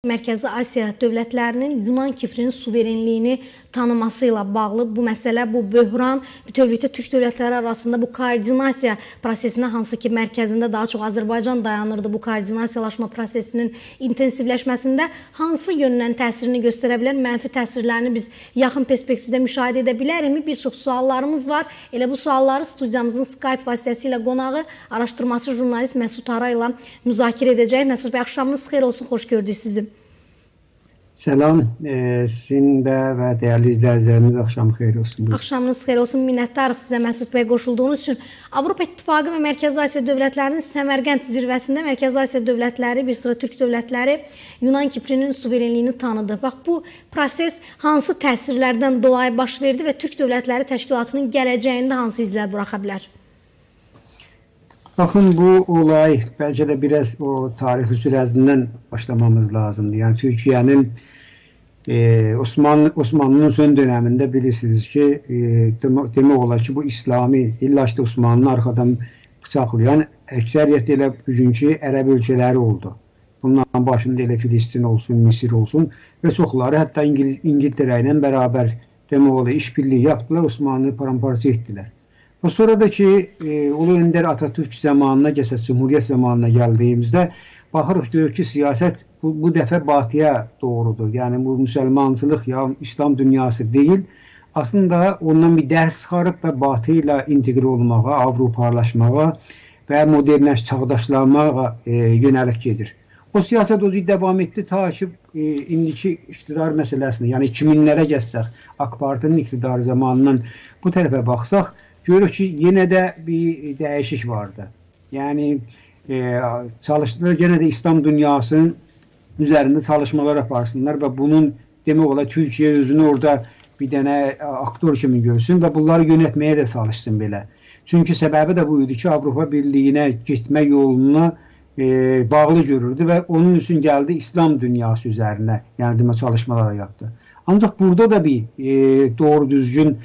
Mərkəzi Asiya dövlətlərinin Yunan Kiprinin suverenliyini tanıması ilə bağlı bu məsələ, bu böhran bütövlükdə türk dövlətləri arasında bu koordinasiya prosesinə, hansı ki mərkəzində daha çox Azərbaycan dayanırdı, bu koordinasiyalaşma prosesinin intensivləşməsində hansı yöndən təsirini göstərə bilər, mənfi təsirlərini biz yaxın perspektivdə müşahidə edə bilərikmi? Bir çox suallarımız var. Elə bu sualları studiyamızın Skype vasitəsilə qonağı araşdırmaçı jurnalist Məsud Aray ilə müzakirə edəcəyik. Məsud bəy, axşamınız xeyir olsun, xoş gördük sizi. Selam, sizin də və dəyərli izləyicilərimiz axşam xeyir olsun. Buyurun. Axşamınız xeyir olsun. Minnətdarıq sizə Məsud bəy qoşulduğunuz üçün. Avropa İttifaqı və Mərkəzi Asiya dövlətlərinin Səmərqənd zirvəsində Mərkəzi Asiya dövlətləri, bir sıra türk dövlətləri Yunan Kiprinin suverenliyini tanıdı. Bax, bu proses hansı təsirlərdən dolayı baş verdi və türk dövlətləri təşkilatının gələcəyində hansı izlər buraxa bilər? Baxın, bu olay bəlkə də biraz o tarixi sürəzindən başlamamız lazımdır. Yəni Türkiyənin Osmanlı'nın son döneminde bilirsiniz ki, demək olar ki, bu İslami, illa ki Osmanlı'nı arxadan bıçaqlayan əksəriyyət elə bugünkü ərəb ölkələri oldu. Bunların başında elə Filistin olsun, Misir olsun və çoxları hətta İngiltərə ilə bərabər demək olar işbirliyi yaptılar, Osmanlı'nı paramparça etdilər. Və sonra da ki, Ulu Önder Atatürk zamanına, gəlsək, Cumhuriyyət zamanına gəldiyimizdə baxırıq, görürük ki, siyasət bu dəfə batıya doğrudur. Yəni, bu müsəlmançılıq ya İslam dünyası deyil. Aslında ondan bir dərs çıxarıb və batı ilə integre olmağa, avropalaşmağa və modernləş, çağdaşlanmağa yönəlik gedir. O siyasət o cür davam etdi ta ki, indiki iqtidar məsələsini, yəni 2000-lərə gəlsək, AK Partinin iqtidarı zamanından bu tərəfə baxsaq, görürük ki, yenə də bir dəyişik vardı. Yəni, çalışdılar, yenə də İslam dünyasının üzərində çalışmalar aparsınlar və bunun demək olar Türkiyə özünü orada bir dənə aktor kimi görsün və bunları yönətməyə də çalışsın belə. Çünki səbəbi də bu idi ki, Avropa Birliyinə getmə yoluna bağlı görürdü və onun üçün gəldi İslam dünyası üzərinə, yəni demək çalışmalar yaptı. Ancaq burada da bir doğru düzgün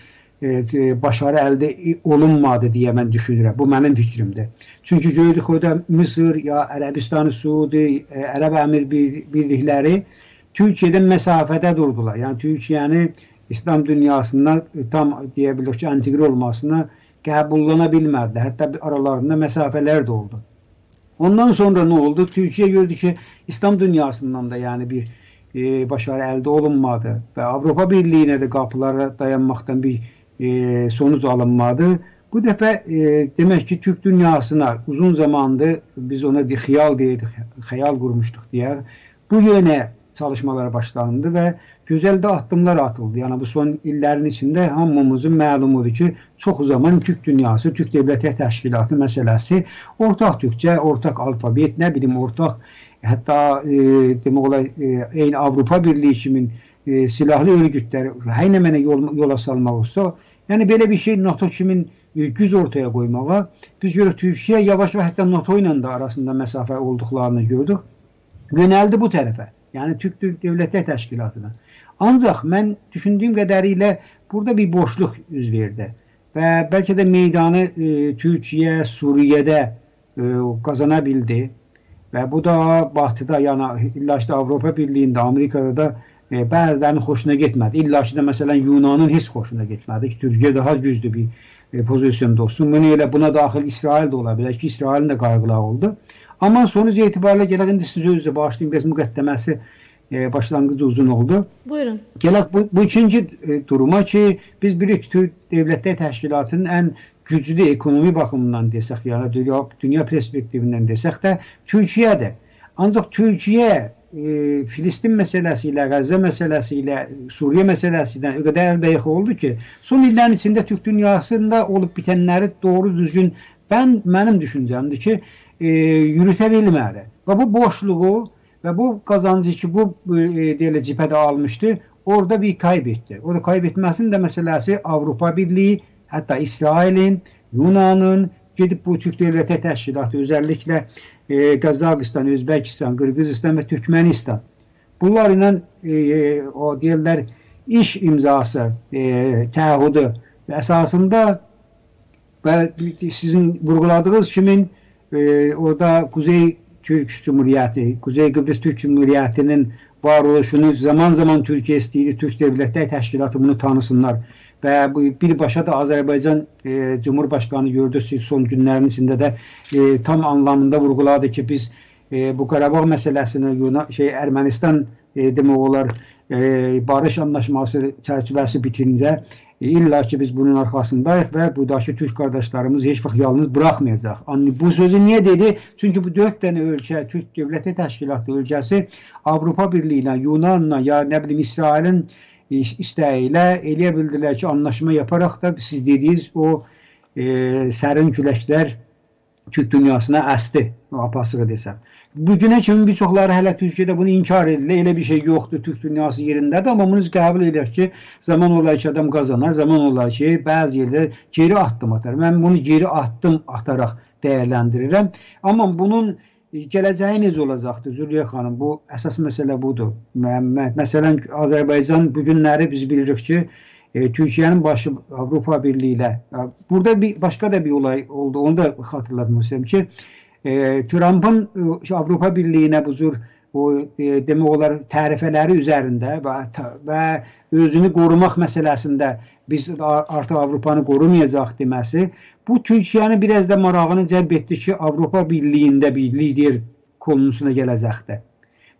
başarı əldə olunmadı deyə mən düşünürəm. Bu mənim fikrimdir. Çünki gördük orada Mısır ya Ərəbistan-ı Suudi, Ərəb Əmir Birlikləri Türkiyədən məsafədə durdular. Yəni Türkiyəni İslam dünyasından tam deyə bilirik ki, entegre olmasına qəbullana bilmədilər. Hətta aralarında məsafələr də oldu. Ondan sonra nə oldu? Türkiyə gördü ki, İslam dünyasından da yəni bir başarı əldə olunmadı və Avropa Birliyinə də qapılara dayanmaqdan bir sonuc alınmadı. Bu dəfə demək ki, Türk dünyasına uzun zamandır biz ona xiyal deyirdik, xəyal qurmuşduq deyər. Bu yönə çalışmalar başlandı və gözəl də addımlar atıldı. Yəni bu son illərin içində hamımızın məlumudur ki, çox zaman Türk dünyası, Türk Dövlətlər Təşkilatı məsələsi ortaq türkcə, ortaq alfabet, nə bilim ortaq, hətta demək olar eyni Avropa Birliyi kimin silahlı örgütləri hər nə mənə yola salmaq olsa, yəni belə bir şey NATO kimin güc ortaya qoymağa, biz görürük Türkiyə yavaş və hətta NATO ilə də arasında məsafə olduqlarını gördük, yönəldi bu tərəfə, yəni Türk Dövlətlər Təşkilatına. Ancaq mən düşündüyüm qədərilə burada bir boşluq üz verdi və bəlkə də meydanı Türkiyə, Suriyədə qazana bildi və bu da Batıda, yəni illa ki Avropa Birliyində, Amerikada da bəzilərinin xoşuna getmədi. İlla ki də məsələn Yunanın heç xoşuna getmədi ki, Türkiyə daha güclü bir pozisyonda olsun. Bunu elə buna daxil İsrail də ola bilər ki, İsrailin də qayğıları oldu. Amma sonuc etibarilə gələk indi siz özünüzə bağışlayın, biraz müqəddəməsi başlanğıcı uzun oldu. Buyurun. Gələk bu ikinci duruma ki, biz bilirik ki, Türk Dövlətlər Təşkilatının ən güclü ekonomi baxımından desək, yəni dünya perspektivindən desək də Türkiyədir. Ancaq Türkiyə Filistin məsələsi ilə, Qəzza məsələsi ilə, Suriye məsələsi ilə o qədər əlbəyəx oldu ki, son illərin içində Türk dünyasında olub bitənləri doğru düzgün mənim düşüncəmdir ki, yürütə bilmədi. Və bu boşluğu və bu qazancı ki, bu deyilə cibhədə almışdı, orada bir kaybetdi. Orada kaybetməsinin də məsələsi Avropa Birliyi, hətta İsrailin, Yunanın, gedib bu Türk Dövlətlər Təşkilatı, özəlliklə Qazaxıstan, Özbəkistan, Qırğızistan və Türkmənistan. Bunlar ilə o deyirlər iş imzası, təahhüdü əsasında və sizin vurguladığınız kimin orada Kuzey Türk Cumhuriyyəti, Kuzey Kıbrıs Türk Cumhuriyyətinin varoluşunu zaman zaman Türkiye istəyir, Türk Dövlətlər Təşkilatı bunu tanısınlar. Və bu birbaşa da Azərbaycan Cumhurbaşqanı gördü son günlərin içində də tam anlamında vurğuladı ki, biz bu Qarabağ məsələsini Ermənistan demək olar barış anlaşması çərçivəsi bitincə illa ki biz bunun arxasındayıq və buradakı türk qardaşlarımız heç vaxt yalnız buraxmayacaq. Bu sözü niyə dedi? Çünki bu 4 dənə ölkə, Türk Dövləti Təşkilatı ölkəsi Avropa Birliyi ilə, Yunanla ya nə bilim İsrailin istəyi ilə eləyə bildilər ki, anlaşma yaparaq da siz dediyiniz o sərin küləklər Türk dünyasına əsdi, apasığı desəm. Bugünə kimi bir çoxları hələ Türkiyədə bunu inkar edilir, elə bir şey yoxdur, Türk dünyası yerindədir, amma bunu qəbul edək ki, zaman olar ki, adam qazanar, zaman olar ki, bəzi yerdə geri addım atar. Mən bunu geri addım ataraq dəyərləndirirəm. Amma bunun gələcəyi necə olacaqdır, Züleyxa xanım? Bu əsas məsələ budur. Məsələn, Azərbaycan bu günləri biz bilirik ki, Türkiyənin başı Avropa Birliyi ilə. Burada başqa da bir olay oldu, onu da xatırlatmaq istəyirəm ki, Trumpın Avropa Birliyinə bu cür demək olar tərifələri üzərində və özünü qorumaq məsələsində biz artıq Avropanı qorumayacaq deməsi, bu Türkiyənin biraz da marağını cəlb etdi ki, Avropa Birliyində bir lider konusuna gələcəkdir.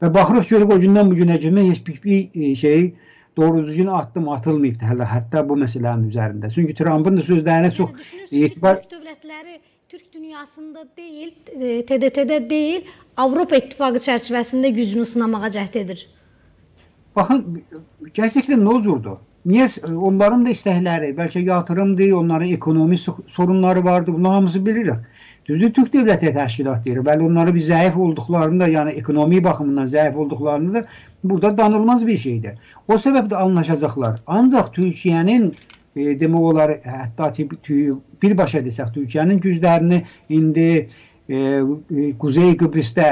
Və baxırıq görürük o gündən bu günə kimi heç bir şey doğru düzgün addım atılmayıbdır hələ, hətta bu məsələnin üzərində. Çünki Trumpın da sözlərinə çox etibar... Türk dövlətləri Türk dünyasında deyil, TDT-də deyil, Avropa İttifaqı çərçivəsində gücünü sınamağa cəhd edir. Baxın, gerçəkdən nə olurdu? Niyə? Onların da istəkləri, bəlkə yatırımdır, onların ekonomi sorunları vardı, bunu hamısı bilirik. Düzdür, Türk Dövləti Təşkilatı deyir. Bəli, onları bir zəif olduqlarını da, yəni ekonomi baxımından zəif olduqlarını da burada danılmaz bir şeydir. O səbəbdə anlaşacaqlar. Ancaq Türkiyənin demək olar, hətta birbaşa desək, Türkiyənin güclərini indi Kuzey Qıbrısda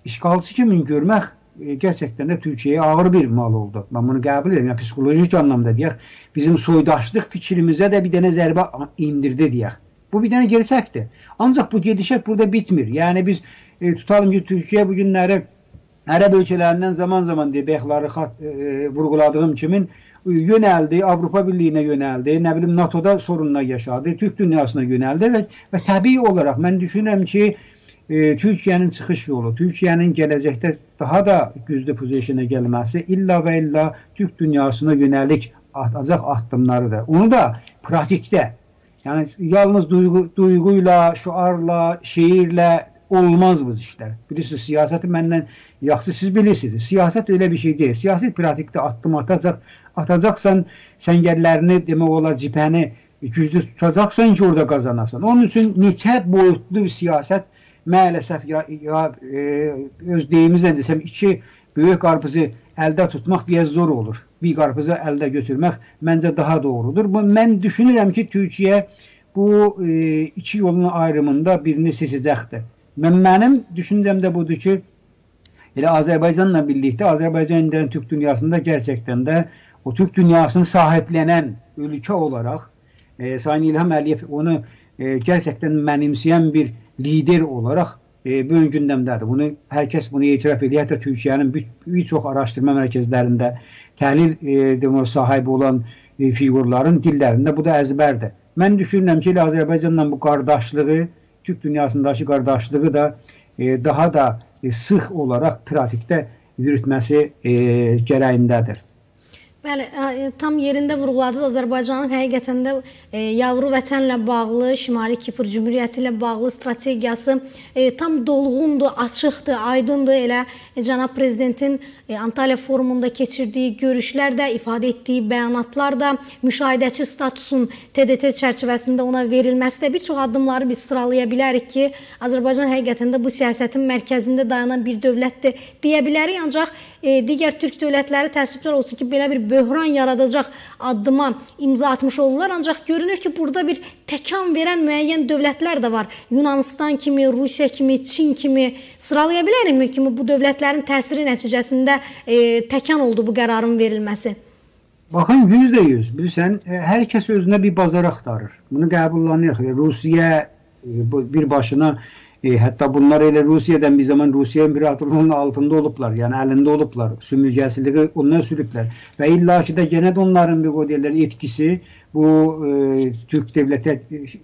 işğalçı kimi görmək gerçəkdən də Türkiyəyə ağır bir mal oldu. Mən bunu qəbul edirəm. Yəni, psixolojik anlamda deyək, bizim soydaşlıq fikrimizə də bir dənə zərbə indirdi deyək. Bu bir dənə gerçəkdir. Ancaq bu gedişat burada bitmir. Yəni biz tutalım ki, Türkiyə bu günləri Ərəb ölkələrindən zaman-zaman bayaqları vurğuladığım kimi yönəldi, Avropa Birliyinə yönəldi, nə bilim NATO-da sorunlar yaşadı, Türk dünyasına yönəldi və təbii olaraq mən düşünürəm ki, Türkiyənin çıxış yolu, Türkiyənin gələcəkdə daha da güclü pozisiyona gəlməsi illa və illa Türk dünyasına yönəlik atacaq addımlarıdır. Onu da pratikdə, yəni yalnız duyguyla, şüarla, şeirlə olmaz bu işlər. Bilirsiniz, siyasəti məndən yaxşı siz bilirsiniz. Siyasət elə bir şey deyil. Siyasi pratikdə addım atacaqsan, səngərlərini, demək olar, cibhəni güclü tutacaqsan ki, orada qazanasan. Onun üçün neçə boyutlu bir siyasət maalesef ya öz deyimizlə desəm, iki böyük qarpızı əldə tutmaq biraz zor olur. Bir qarpızı əldə götürmək məncə daha doğrudur. Mən düşünürəm ki, Türkiyə bu iki yolun ayrımında birini seçəcəkdir. Mənim düşüncəm də budur ki, elə Azərbaycanla birlikdə Azərbaycan indidən Türk dünyasında gerçəkdən də o Türk dünyasını sahiblənən ölkə olaraq Sayın İlham Əliyev onu gerçəkdən mənimsəyən bir lider olaraq bugün gündəmdədir. Bunu, hər kəs bunu etiraf edir. Hətta Türkiyənin bir çox araşdırma mərkəzlərində təhlil sahibi olan fiqurların dillərində bu da əzbərdir. Mən düşünürəm ki, elə Azərbaycanla bu qardaşlığı, Türk dünyasındakı qardaşlığı da daha da sıx olaraq pratikdə yürütməsi gərəyindədir. Bəli, tam yerində vurğuladınız. Azərbaycanın həqiqətən də yavru vətənlə bağlı, Şimali Kipr Cümhuriyyəti ilə bağlı strategiyası tam dolğundur, açıqdır, aydındır. Elə cənab prezidentin Antalya forumunda keçirdiyi görüşlər də, ifadə etdiyi bəyanatlar da, müşahidəçi statusun TDT çərçivəsində ona verilməsi də bir çox addımları biz sıralaya bilərik ki, Azərbaycan həqiqətən də bu siyasətin mərkəzində dayanan bir dövlətdir deyə bilərik. Ancaq digər türk dövlətləri təəssüflər olsun ki, belə bir böhran yaradacaq addıma imza atmış olurlar. Ancaq görünür ki, burada bir təkan verən müəyyən dövlətlər də var. Yunanistan kimi, Rusiya kimi, Çin kimi sıralaya bilərikmi ki, bu dövlətlərin təsiri nəticəsində təkan oldu bu qərarın verilməsi? Baxın, %100. Bilirsən, hər kəs özünə bir bazar axtarır. Bunu qəbullanıyıq. Rusiya bir başına Hətta bunlar elə Rusiyadan bir zaman Rusiya imperatorluğunun altında olublar, yəni əlində olublar, sümürgəsiliyi ondan sürüblər. Və illaki də genə də onların bir o deyirlər etkisi bu Türk Dövləti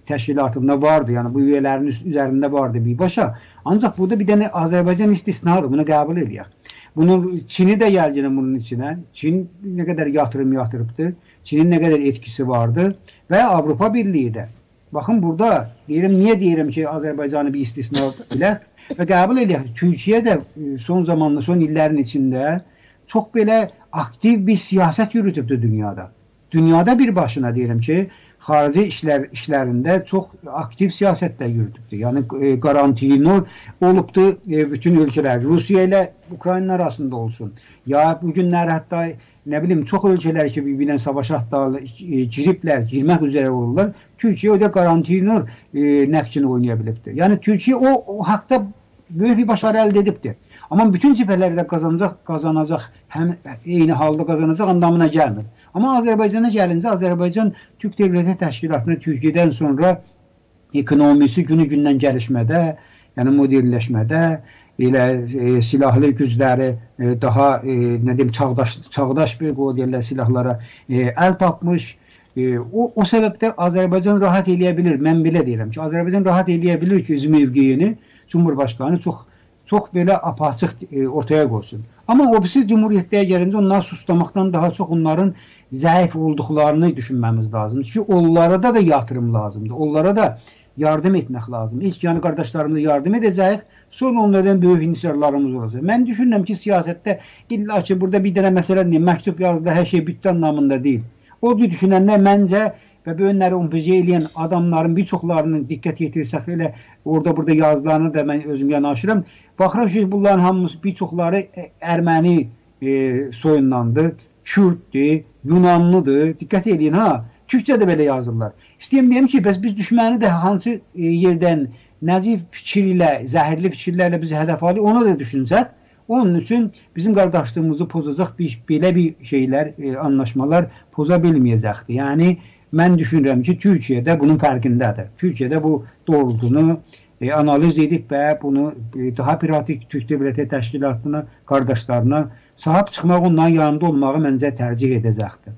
Təşkilatında vardı, yəni bu üyələrin üzərində vardı birbaşa. Ancaq burada bir dənə Azərbaycan istisnadır, bunu qəbul eləyək. Bunu Çini də gəlginə bunun içinə. Çin nə qədər yatırım yatırıbdır, Çinin nə qədər etkisi vardı və Avropa Birliyi də. Baxın burada deyirəm, niyə deyirəm ki, Azərbaycanı bir istisna bilək və qəbul eləyək. Türkiyə də son zamanlı, son illərin içində çox belə aktiv bir siyasət yürütübdür dünyada. Dünyada bir başına deyirəm ki, xarici işlərində çox aktiv siyasət də yürütübdür. Yəni qarantini olubdur bütün ölkələr. Rusiya ilə Ukrayna arasında olsun. Ya bu günlər hətta nə bilim çox ölkələr ki, bir-birinə savaşa hətta giriblər, girmək üzrə olurlar. Türkiyə o da qarantini nəqşini oynaya bilibdir. Yəni Türkiyə o haqda böyük bir başarı əldə edibdir. Amma bütün cəbhələrdə qazanacaq, həm eyni halda qazanacaq anlamına gəlmir. Amma Azərbaycana gəlincə, Azərbaycan Türk Dövləti Təşkilatına Türkiyədən sonra ekonomisi günü-gündən gəlişmədə, yəni modernləşmədə, elə silahlı gücləri daha nə deyim, çağdaş bir o deyirlər silahlara əl tapmış. O səbəbdə Azərbaycan rahat eləyə bilir. Mən belə deyirəm ki, Azərbaycan rahat eləyə bilir ki, öz mövqeyini Cumhurbaşqanı çox belə apaçıq ortaya qoysun. Amma o birisi cumhuriyyətləyə gəlincə onları suslamaqdan daha çox onların zəif olduqlarını düşünməmiz lazımdır. Çünki onlara da yatırım lazımdır. Onlara da yardım etmək lazımdır. İlk yəni qardaşlarımıza yardım edəcəyik, sonra onlardan böyük intisarlarımız olacaq. Mən düşünürəm ki, siyasətdə illa ki, burada bir dənə məsələ deyil, məktub yazdı, hər şey bitdi anlamında deyil. O cür düşünənlər məncə və bu önləri OPJ eləyən adamların bir çoxlarının diqqət yetirsək elə orada burada yazılarını da mən özüm yanaşıram. Baxıram ki, bunların hamısı bir çoxları erməni soyundandır, Kürddür, Yunanlıdır. Diqqət eləyin ha, Türkcə də belə yazırlar. İstəyirəm deyim ki, bəs biz düşməni də hansı yerdən, nəci fikir ilə, zəhərli fikirlərlə bizi hədəf alır, ona da düşünsək. Onun üçün bizim qardaşlığımızı pozacaq belə bir şeylər, anlaşmalar poza bilməyəcəkdir. Yəni, mən düşünürəm ki, Türkiyə də bunun fərqindədir. Türkiyə də bu doğrultunu analiz edib və bunu daha pratik Türk Dövləti Təşkilatına, qardaşlarına sahib çıxmaq, onların yanında olmağı məncə tərcih edəcəkdir.